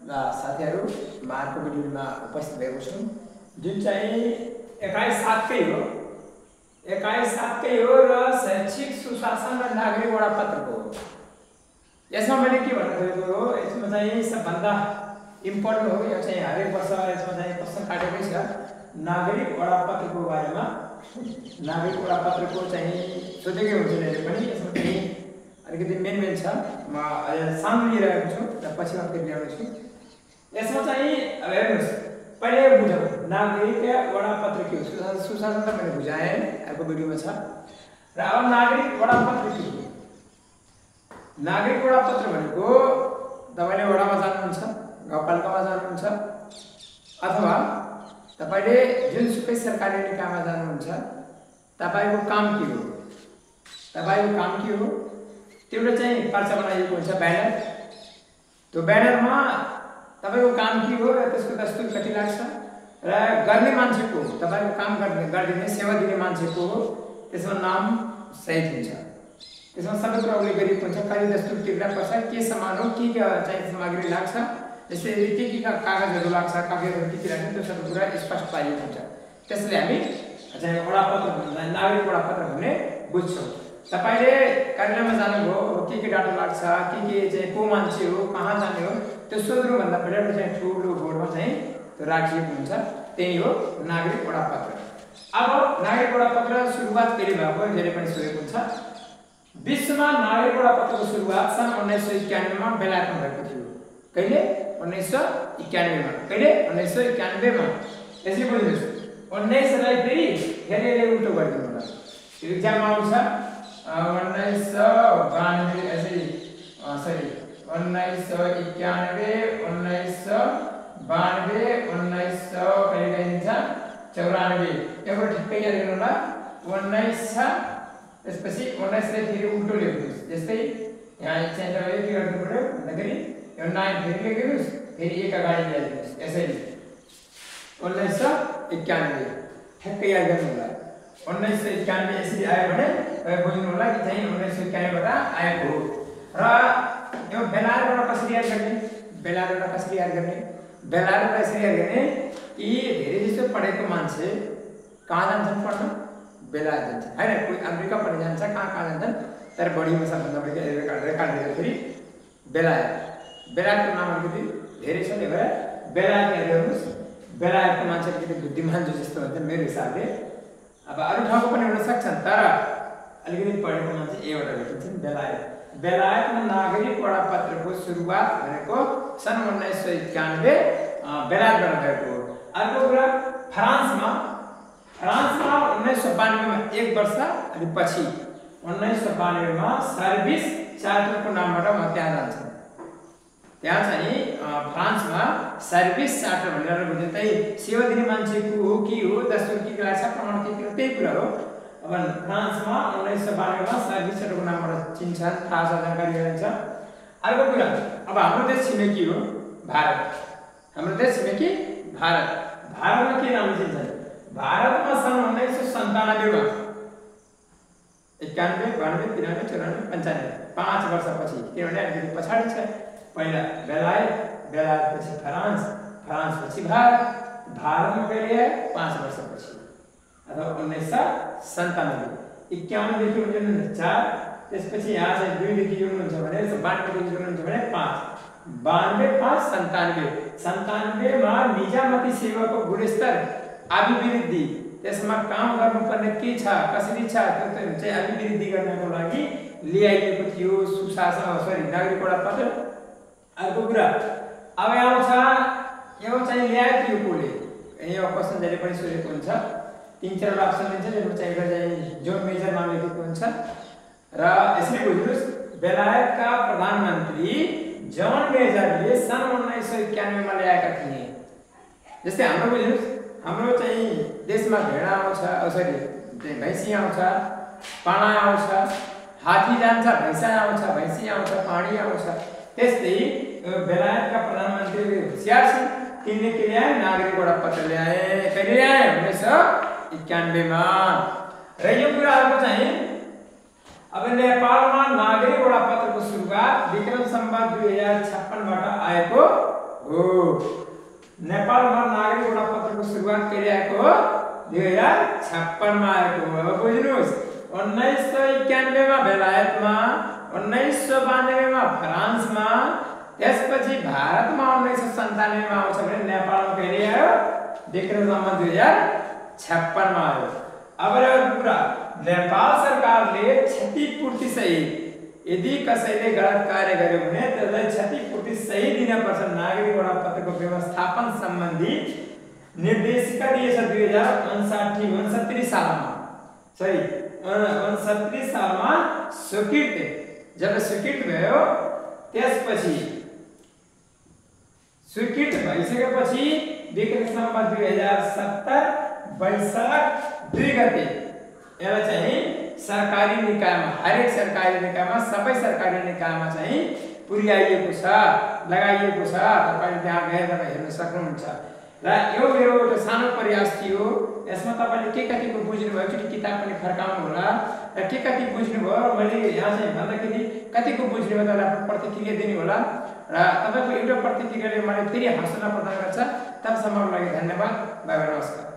साथीहरु मार्को भिडियोमा उपस्थित भएको छु जुन चाहिँ 21/7 कै हो 21/7 कै हो र शैक्षिक सुशासन र नागरिक वडापत्रको हो। यसमा मैले के भन्न खोजेको हो यसमा चाहिँ सबभन्दा इम्पोर्टेन्ट हो यो चाहिँ हरेक वर्ष यसमा चाहिँ प्रश्न काटेकै छ नागरिक वडापत्रको बारेमा। नागरिक वडापत्रको चाहिँ सोधेकै हुन्छ नि पनि यसमा चाहिँ अलिकति मेन छ। म सामने लिइरहेको छु र पछि म फेरि ल्याउने छु। यसमा चाहिँ अब हेर्नुस् पहिले बुझौँ नागरिक वडापत्र के हो। सुशासन त मैले बुझाएँ अर्को भिडियोमा छ र अब नागरिक वडापत्र के हो। नागरिक वडापत्र भनेको तपाईले वडामा जानुहुन्छ गाउँपालिकामा जानुहुन्छ अथवा तपाईले जुनसुकै सरकारी निकायमा जानुहुन्छ तपाईको काम के हो। तपाईको काम के हो त्यो चाहिँ पर्चा बनाइएको हुन्छ ब्यानर। त्यो ब्यानरमा तपाईको काम के हो र त्यसको दस्तुर कति लाग्छ र गर्ने मान्छेको तपाईको काम गरिदिने सेवा दिने मान्छेको त्यसमा नाम सहित हुन्छ। त्यसमा सबै कुरा उल्लेख गरिएको हुन्छ कति दस्तुर तिर्न पर्छ के सामान हो के चाहिँ सामग्री लाग्छ जस्तै के कागजहरू लाग्छ कागजहरू के लाग्छ त्यो सबै कुरा स्पष्ट पारिएको हुन्छ। त्यसले हामी चाहिँ वडापत्र नागरिक वडापत्र भन्ने बुझ्छौँ। तपाईले कार्यालयमा जानुभयो के डाटा लाग्छ के चाहिँ को मान्छे हो कहाँ जाने हो त्यो सोध्नु भन्दा पहिला चाहिँ ठुलो बोर्डमा चाहिँ त्यो राखिएको हुन्छ। त्यही हो नागरिक वडापत्र। अब नागरिक वडापत्र सुरुवात कहिले भएको धेरै पनि सोधेको हुन्छ। विश्वमा नागरिक वडापत्रको सुरुवात सन् 1991 मा बेलायतमा भएको थियो। कहिले 1991 मा। कहिले 1991 मा। यसरी बुझ्नुस् 19 लाई फेरि हेरेले उल्टो गरिदिनु होला। एक्जाममा आउँछ 1992 यसरी सरी 1991 1992 1900 कहिले दिन्छ 94 एउटा ठिक्कै याद गर्नु होला। 19 छ त्यसपछि 19 ले फेरि उल्टो लेख्नुस्। जस्तै यहाँ चाहिँ तपाईले के गर्नु पर्यो भन्दाखेरि यो 9 फेरि लेख्नुस् फेरि एक अगाडि ल्याइदिनुस्। यसरी 1991 ठिक्कै याद गर्नु होला। 1991 यसरी आयो भने बुझ्नु होला कि चाहिँ 1991 बाट आएको हो। र यो बेलायतबाट कसरी याद गर्ने बेलायतबाट कसरी याद गर्ने बेलायतबाट यसरी याद गर्ने कि धेरै जस्तो पढेको मान्छे कहाँ जान्छन् पढ्न बेलायत जान्छ हैन। कोही अमेरिका पढ्न जान्छ कहाँ जान्छन् तर बढीमा सबभन्दा बढी रेकर्ड दिँदाखेरि बेलायत। बेलायतको नाम अलिकति धेरै छ नि भएर बेलायत याद गर्नुस्। बेलायतको मान्छे अलिकति बुद्धिमान जस्तो हुन्छ मेरो हिसाबले। अब अरू ठाउँको पनि हुन सक्छन् तर अलिकति पढेको मान्छे एउटा भेटिन्छन् बेलायत। बेलायतमा नागरिक वडापत्रको सुरुवात भनेको सन् 1991 बेलायतबाट भएको हो। अर्को कुरा फ्रान्समा 1992 मा एक वर्ष अनि पछि 1992 मा सर्भिस चार्टरको नामबाट म त्यहाँ जान्छु। त्यहाँ चाहिँ फ्रान्समा सर्भिस चार्टर भनेर बुझ्दै सेवा दिने मान्छेको हो कि हो दस्तुर के लाग्छ प्रमाण के त्यही कुरा हो। अब फ्रान्समा 1992 मा सर्भिस चार्टरको नामबाट चिन्छन् थाहा छ जानकारी रहन्छ। अर्को कुरा अब हाम्रो देश छिमेकी हो भारत। हाम्रो देश छिमेकी भारत। भारतमा के नाम चिन्छन् भारतमा सन् 1997 मा 91 92 93 94 95 5 वर्षपछि किनभने अलिकति पछाडी छ। पहिला बेलायत बेलायतपछि फ्रान्स फ्रान्सपछि भारत भारतमा कहिले आयो 5 वर्षपछि अथवा 1997 51 देखि 4 त्यसपछि यहाँ चाहिँ 2 देखि जोड्नुहुन्छ भने 92 देखि जोड्नुहुन्छ भने 5 92 5 97 मा निजामती सेवाको गुणस्तर अभिवृद्धि त्यसमा काम गर्नुपर्ने के छ कसरी छ त्यो चाहिँ अभिवृद्धि गर्नको लागि ल्याइएको थियो सुशासन नागरिक वडापत्र। अर्को कुरा अब आउँछ यो चाहिँ ल्याएको थियो कोले यो क्वेशन जहिले पनि सोधेको हुन्छ 3-4 अप्सन दिन्छ जसमा चाहिँ एउटा चाहिँ जो मेजर नाम लेखेको हुन्छ र यसरी बुझ्नुस् बेलायतका प्रधानमन्त्री जन मेजरले सन् 1991 मा ल्याएका थिए। जस्तै हाम्रो बुझ्नुस् हाम्रो चाहिँ देशमा भेडा आउँछ चाहिँ भैँसी आउँछ पाडा आउँछ हात्ती जान्छ भैँसा आउँछ भैँसी आउँछ पाडी आउँछ। त्यस्तै बेलायतका प्रधानमन्त्रीले होशियार छन् तिनले के ल्याए नागरिक वडापत्र ल्याए। कहिले ल्याए 1991 मा। र यो कुराहरुको चाहिँ अब नेपालमा नागरिक वडापत्रको सुरुवात विक्रम सम्वत 2056 बाट आएको हो। नेपालमा नागरिक गोडापत्रको सुरुवात गरिएको 2056 मा आएको हो। अब बुझ्नुहोस् 1991 मा बेलायतमा, 1992 मा फ्रान्समा, त्यसपछि भारतमा 1997 मा आउँछ भने नेपालमा कहिले आयो? विक्रमसम्म 2056 मा आयो। अब एउटा कुरा, नेपाल सरकारले क्षतिपूर्ति सहित यदि कसैले गलत कार्य गर्यो भने त्यसलाई क्षतिपूर्ति सहित दिनुपर्छ। नागरिक गोडापत्रको व्यवस्थापन सम्बन्धी निर्देशिका दिएछ 2059 सालमा। सही 69 सालमा स्वीकृत। जब स्वीकृत भयो त्यसपछि स्वीकृत भइसकेपछि विक्रमसम्म 2070 वैशाख 2 गते यसलाई चाहिँ सरकारी निकायमा, हरेक सरकारी निकायमा, सबै सरकारी निकायमा चाहिँ पुर्याइएको छ, लगाइएको छ। तपाईले त्यहाँ गएर तपाईँ हेर्न सक्नुहुन्छ। र यो मेरो एउटा सानो प्रयास थियो। यसमा तपाईले के कतिको बुझ्नुभयो कि किताब पनि फर्काउनु होला र के कति बुझ्नुभयो मैले यहाँ चाहिँ भन्दाखेरि कतिको बुझ्नुभयो त्यसलाई आफ्नो प्रतिक्रिया दिनु होला। र तपाईको एउटा प्रतिक्रियाले मलाई फेरि हौसला प्रदान गर्छ। तबसम्मको लागि धन्यवाद। बाइ बाइ, नमस्कार।